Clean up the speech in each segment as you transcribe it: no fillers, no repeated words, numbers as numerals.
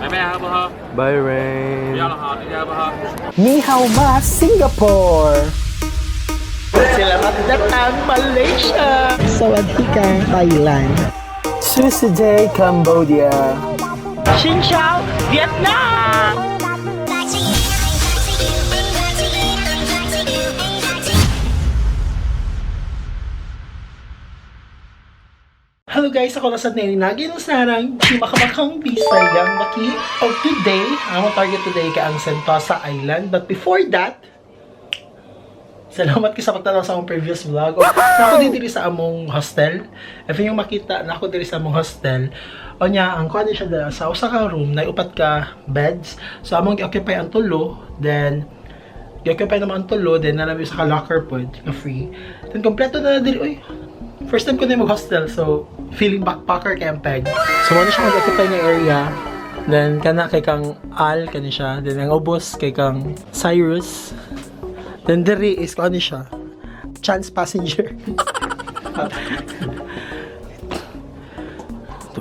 妹妹喝不喝？ Bye, Rain. 不要了哈，你要不喝？ Ni hao ma, Singapore! Selamat datang, Malaysia! Sawadika, Thailand. Tuesday, Cambodia. Xin chào, Vietnam! Hello guys, ako na sa Nelly Nagin Sarang, si Makamakang Bisayang Maki. Oh, today, ang target today kay ang Sentosa Island. But before that, salamat ko sa pagtanaw sa akong previous vlog. Oh, na ako diri sa among hostel. If inyong makita, na ako diri sa among hostel. O niya, ang kuha siya dala sa usa ka room na upat ka beds. So among gi-occupy ang tulo, then gi-occupy naman ang tulo, then nalabi sa ka locker pod na free. Then kompleto na na diri. Uy, first time ko na mag-hostel, so feeling backpacker kay ang peg. So mo na siya mag-occupy nga area. Then kana kay kang Al kani siya, then ang ubos kay kang Cyrus. Then diri is kung ano siya, chance passenger.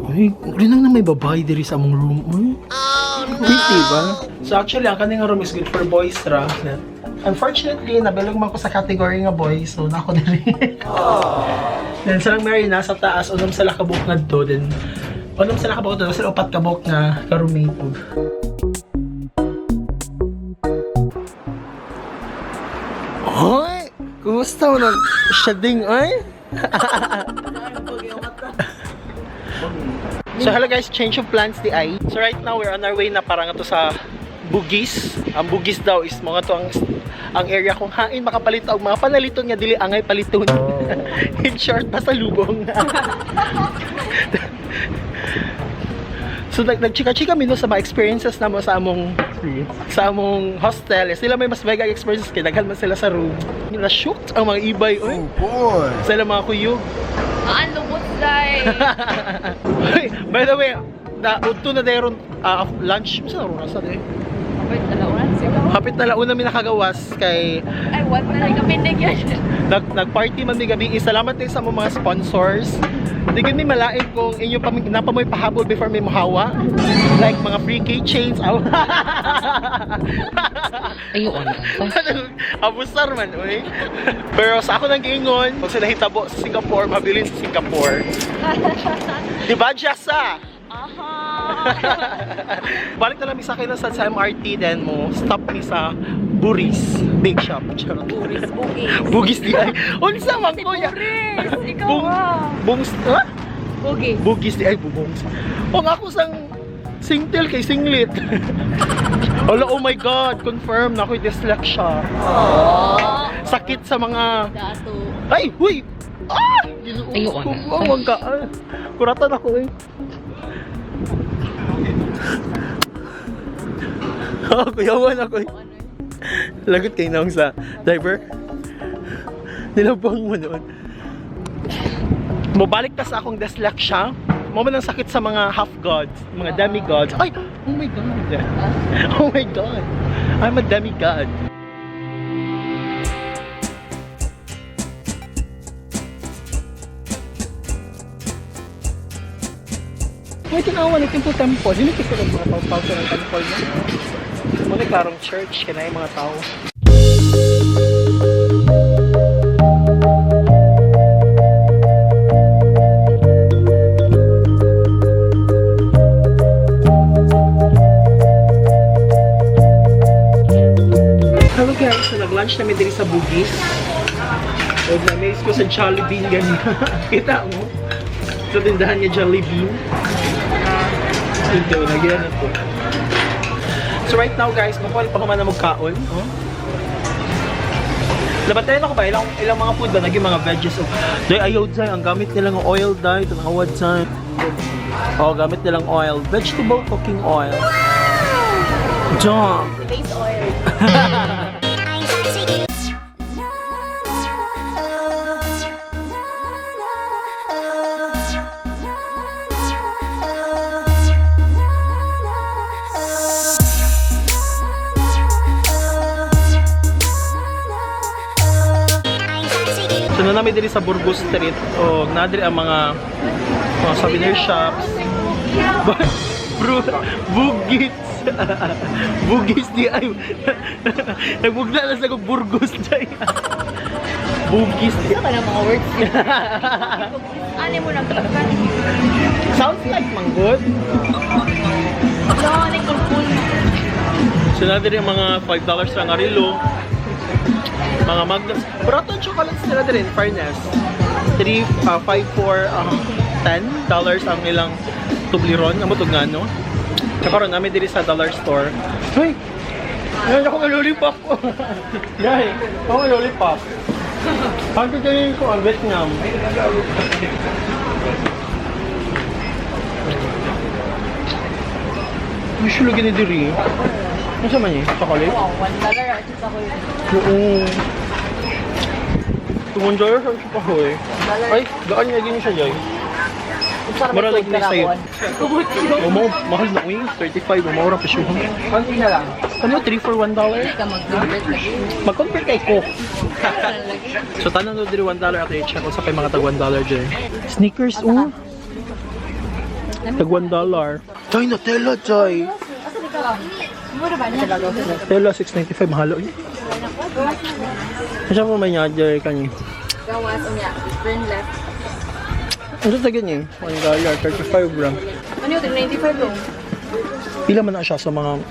Uy, rinang na may babae diri sa among room. Uy. Oh, no. Pretty ba? So actually, ang kaning room is good for boys ra. Unfortunately, nabilog man ko sa category nga boys, so nako diri. Then silang Mary nasa taas, unom sila kabuk nga do, then unom sila kabuk do, sila upat kabuk nga ka-roommate. Hoy! Kumusta mo nang shading, oy? So hello guys, change of plans di ay. So right now we're on our way na parang ito sa Bugis. Ang Bugis daw is mga to ang area kung hain makapalit og mga panaliton nga dili angay paliton. In short, basta lubong. So nagchika-chika mi no sa mga experiences namo sa among hostel. Eh, sila may mas mega experiences kay daghan man sila sa room. Na-shocked ang mga ibay oy. Oh, boy. Sila mga kuyog. Ang lubot day. Uy, by the way, na udto na dayron lunch sa ron sa day. Wait, alawan siguro. Hapit na launa mi nakagawas kay Ay, what na lang kapinig yan. nagparty man mi gabi. Eh, salamat din sa among mga sponsors. Di gid mi malain kung inyo pa napamoy pahabol before mi mohawa. Like mga free keychains. Aw. Ayun. Abusar man, uy. Pero sa ako nang giingon, pag sila hitabo sa Singapore, mabilin sa Singapore. Di ba, Jessa? Aha. Balik na lang mi sa akin sa MRT, then mo stop mi sa Buris Bake Shop. Charot. Buris, bugis. Bugis di ay. Unsa man kuya? Buris, ikaw Bung, ah. bungs, ha? Bugis. Bugis di ay bubongs. O nga ako sang singtel kay singlit. Hala, oh my God, confirm na ako'y dyslexia. Oh. Sakit sa mga Dato. Ay, huy! Ah! Ginoo ko. Oh, wag ka. Ah. Kuratan ako eh. Oh, kuyawan ako eh. Lagot kay naong sa driver. Nilabang mo noon. Mabalik ta sa akong dyslexia. Mo man ang sakit sa mga half-gods, mga demigods. Ay! Oh my God! Oh my God! I'm a demigod. May tinawa ni Temple Temple. Hindi kasi ng mga pau sa ng temple no? Muna klarong church, kaya yung mga tao. Hello guys, so nag-lunch namin diri sa Bugis. O na-amaze ko sa Jollibee ganyan. Kita mo? Sa tindahan niya Jollibee. Ito, lagyan na to. So right now guys, makuha pa man na magkaon. Oh. Nabantayan ako ba? Ilang mga food ba? Naging mga veggies. Oh. Day, ayaw day. Ang gamit nilang oil day. Tanawad day. Oh, gamit nilang oil. Vegetable cooking oil. Jump! Face oil. So na namin diri sa Burgos Street o nadiri ang mga souvenir shops. Bro, bugits. Bugis di ay. Nagbugna na sa kong burgos di. Bugis di. Ano ka ng mga words yun? Ano mo nang gikan? Sounds like manggod. No, like kulkul. So natin yung mga $5 sa Amarillo. Mga magnets. Pero ito chocolates nila din, in fairness. 3, 5, 4, $10 ang ilang Toblerone. Amo to nga, no? Tsaka ron, namin diri sa dollar store. Hoy! Meron akong lollipop. Yay! Ako lollipop. Pagka ganyan ko ang Vietnam. Usually ganyan diri. Ano sa man niya? Chocolate? Wow, $1 at sa ko yun. Oo. $2 ang siya pa ko eh. Ay, gaan niya gini siya, Joy. Mura lagi na sa'yo. Oh, mahal na uy. 35, maura pa siya. Konti na lang. Ano, 3 for $1? Hindi ka mag-convert lagi. Mag-compare kay Coke. Lagi. So, tanan no diri $1 ato i-check kung sa kay mga tag $1 dyan. Sneakers, oh. Tag $1. Joy, Nutella, Joy. Asa di ka lang? Mura ba niya? Nutella, 6.95, mahalo eh. Ano pa may niya, Joy, kanyi? Gawas unya. Turn left. Ano sa ganyan? $1, 35 bro. Ano yun? 95 bro. Pila man na siya sa mga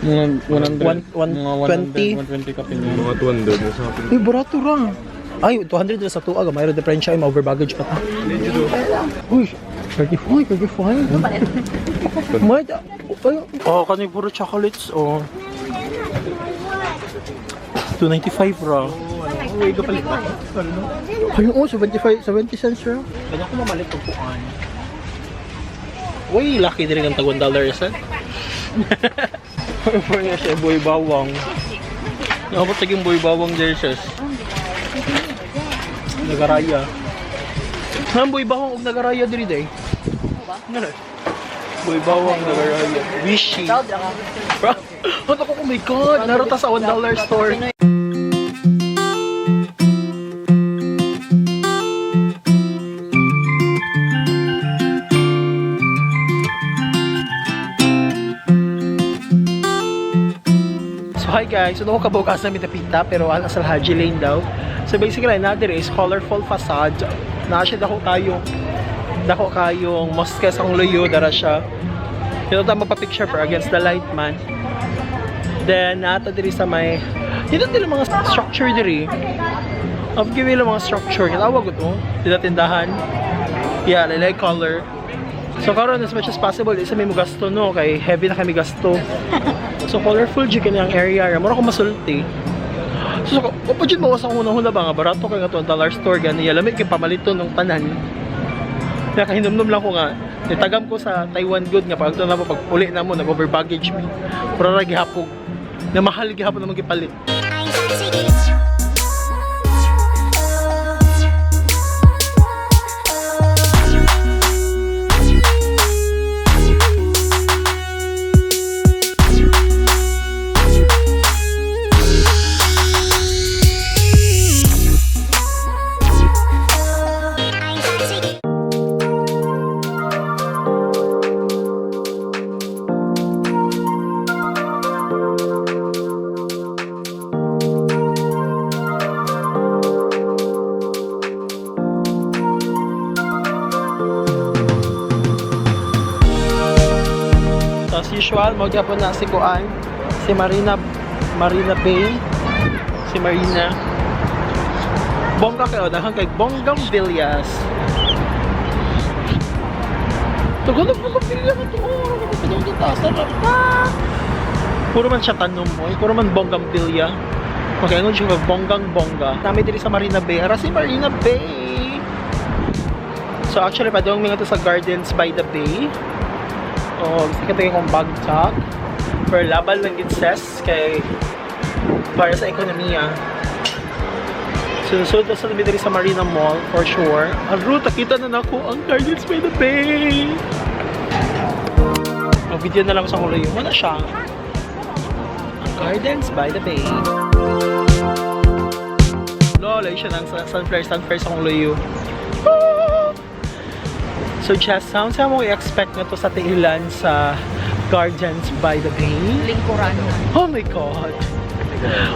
Mga 100. One- Mga 120. 120 kapin yun. Mga 200 mo sa akin. Uy, barato ra. Ay, 200 na sa tuag. Mayroon diferensya ay ma-over baggage pa ta. Uy, 35, 35. May, ay, oh, kani puro chocolates, oh. 295 ra. Uy, kapalit ba? Ay, oh, 75, 70 cents ra. Ganyan ko mamalit og kuan. Uy, lucky diri kang tag $1 sa. For nga siya, boy bawang. Nakapot sa boy bawang jerseys. Nagaraya. Ang boy bawang og nagaraya diri day. Ngano? Boy bawang nagaraya. Wishy. Proud ra ka. Bro, oh my God, naruta sa $1 store. So hi guys, so ako kabukas na mitapita pero ang asal Haji Lane daw. So basically, another is colorful facade. Na siya dako kayong mosque sa luyo dara siya. Dito ta magpa-picture pero against the light man. Then nata diri sa may dito nila mga structure diri. Of give nila mga structure. Kitawag ito. Dito tindahan. Yeah, I like color. So karon as much as possible isa may mugasto no kay heavy na kami gasto. So colorful jud kini ang area. Mura ko masulti. So opo jud mo sa una-una ba nga barato kay nga to ang dollar store gani lamig kay pamaliton ng tanan. Nakahinumdum lang ko nga nitagam ko sa Taiwan good nga pag na mo pag uli na mo nag over baggage mi. Mura ra gihapog. Na mahal gihapon naman gipalit. So as usual, magyapon na si Kuan, si Marina Marina Bay, si Marina. Bongga kayo, dahil kay Bonggang Villas. Tagalog Bonggang Villas ito. Oh, ano ba ito? Sarap pa. Puro man siya tanom mo, eh. Puro man Bonggang Villa. Okay, ano siya bonggang bongga. Nami diri sa Marina Bay. Ara si Marina Bay. So actually, padung mi nga to sa Gardens by the Bay. Oh, gusto ka kong bagtak. Pero laban lang gid ses kay para sa ekonomiya. So, so sa diri sa Marina Mall for sure. Ang ruta kita na nako ang Gardens by the Bay. Mag-video na lang ko sa kuloy. Wala siya. Ang Gardens by the Bay. Lola, siya ng sunflower, sunflower sa kong luyo. Ah! So just sounds mo i-expect nga to sa tiilan sa Gardens by the Bay. Lingkuran. Oh my God!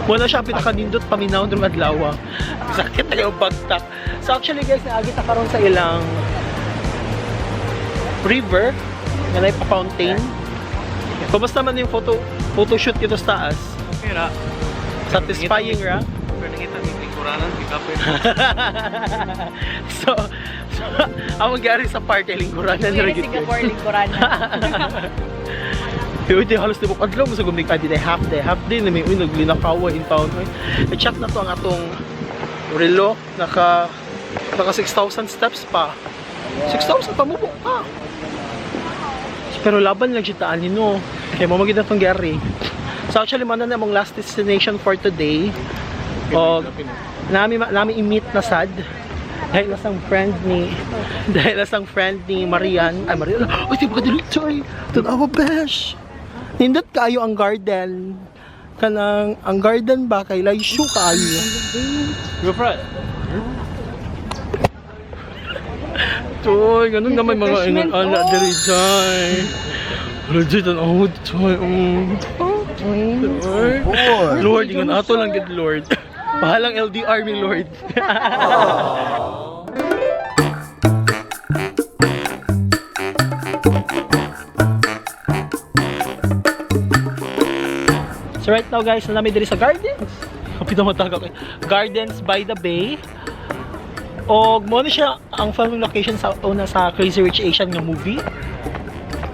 Wala siya pinakanindot paminaw drung adlaw. Sakit na kayo bagtak. So actually guys, naagi ta karon sa ilang river nga naay pa-fountain. Kumusta man yung photo shoot dito sa taas? Okay ra. Satisfying ra? Pero nangita ni lingkuranan, gikapoy. So, ang magyari sa park ay lingkuran na Uy, ra gyud. Singapore, lingkuran. Pero di halos tibok adlaw mo sa gumig di half day na may uy naglinakawa in town oy. I-check na to ang atong relo naka 6,000 steps pa. 6,000 pa mubo pa. Pero laban lang siya taan no. Kaya mo magid na tong Gary. So actually man na among last destination for today. Og nami i-meet na sad dahil asang friend ni Marian, ay Marian, uy, di ba ka sorry, tanawa besh. Nindot kayo ang garden. Kanang, ang garden ba kay Laishu kaayo. Go for it. Toy, ganun naman mga ingon ana diri jay. Legit ang oh, toy. Toy. Lord, ingon ato lang gid Lord. Bahalang LDR mi Lord. So right now guys, nami diri sa gardens. Kapit na mataga kay Gardens by the Bay. Og mo na siya ang filming location sa una sa Crazy Rich Asian nga movie.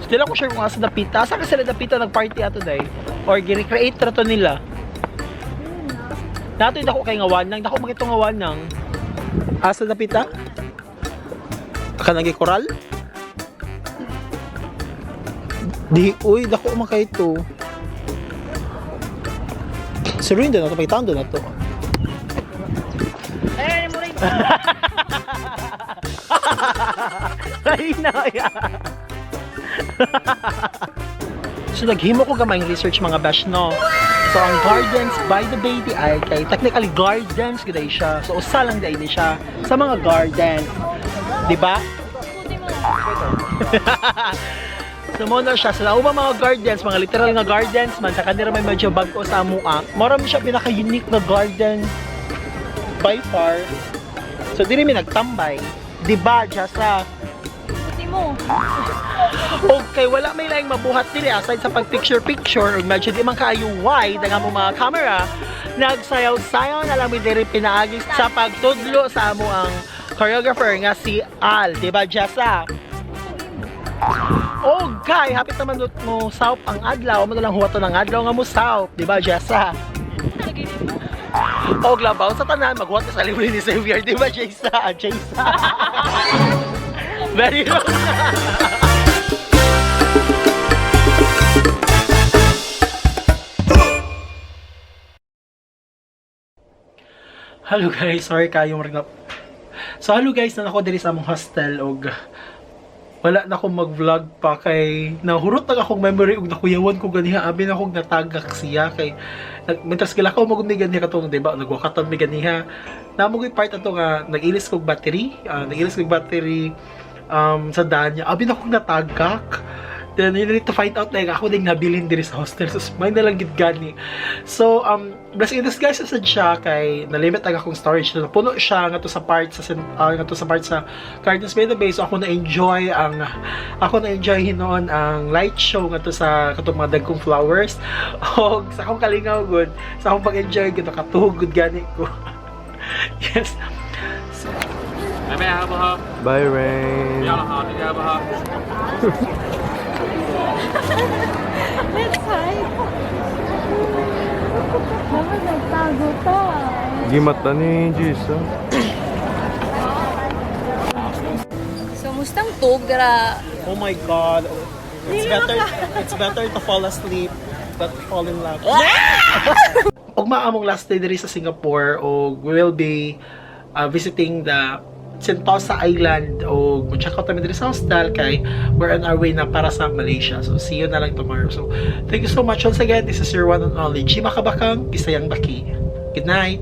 Still ako sure kung asa dapita. Asa ka sila dapita nagparty ato day or gi-recreate ra to nila. Natoy dako kay nga wanang, dako makito nga wanang. Asa dapita? Kanang koral? Di uy dako man kay to. Siruin na to, pagitando na to. Ay, mo rin. Ay na ya. So naghimo ko gamay ang research mga bash no. So ang Gardens by the Bay di ay kay technically gardens gid ay siya. So usa lang di ay ni siya sa mga gardens. Di ba? So mo na siya sa ubang mga gardens, mga literal nga gardens man sa kanila may medyo bag-o sa amua. Mora mo siya pinaka-unique na garden by far. So dili mi nagtambay. Di ba, Jessa? Puti mo. Okay, wala may laing mabuhat dili aside sa pag picture picture ug medyo di man kaayo wide ang among mga camera. Nagsayaw-sayaw na lang mi diri pinaagi sa pagtudlo sa amo ang choreographer nga si Al, di ba Jessa? Okay, hapit naman mo south ang adlaw, mo na lang huwaton ang adlaw nga mo south, di ba Jessa? Og labaw sa tanan, maghuwat ka sa libre ni Xavier, di ba Jessa? Jessa. Very wrong. Hello guys, sorry kayo rin. So hello guys, na ako diri sa among hostel og wala na akong mag-vlog pa kay nahurot na akong memory og nakuyawan ko ganiha abi na akong natagak siya kay nag mientras gilakaw mo gud mi ganiha katong di ba nagwakatan mi ganiha namo gyud part ato nga nag-ilis kog battery, sa danya abi na akong natagak. Then you need to find out like ako ding nabilin diri sa hostel, so may na lang gid gani. So blessing in disguise sad siya kay nalimit ang akong storage, so napuno siya ngadto sa part sa ngadto sa part sa Gardens by the Bay. So ako na enjoy hinuon ang light show ngadto sa katong mga dagkong flowers og sa akong kalingaw gud sa akong pag-enjoy gud nakatuhog gud gani ko. Yes. 妹妹好不好？ Bye, Rain. 不要了哈，这个好不好？ Let's hide. Dapat nagtago ta. Gimata ni Jisa. So, mustang tug dara. Oh my God. It's better to fall asleep than to fall in love. Og maamong last day diri sa Singapore og we will be visiting the Sentosa Island og mo-check out kami diri sa hostel kay we're on our way na para sa Malaysia. So see you na lang tomorrow. So thank you so much once again. This is your one and only Chima Kabakang, Bisayang Baki. Good night.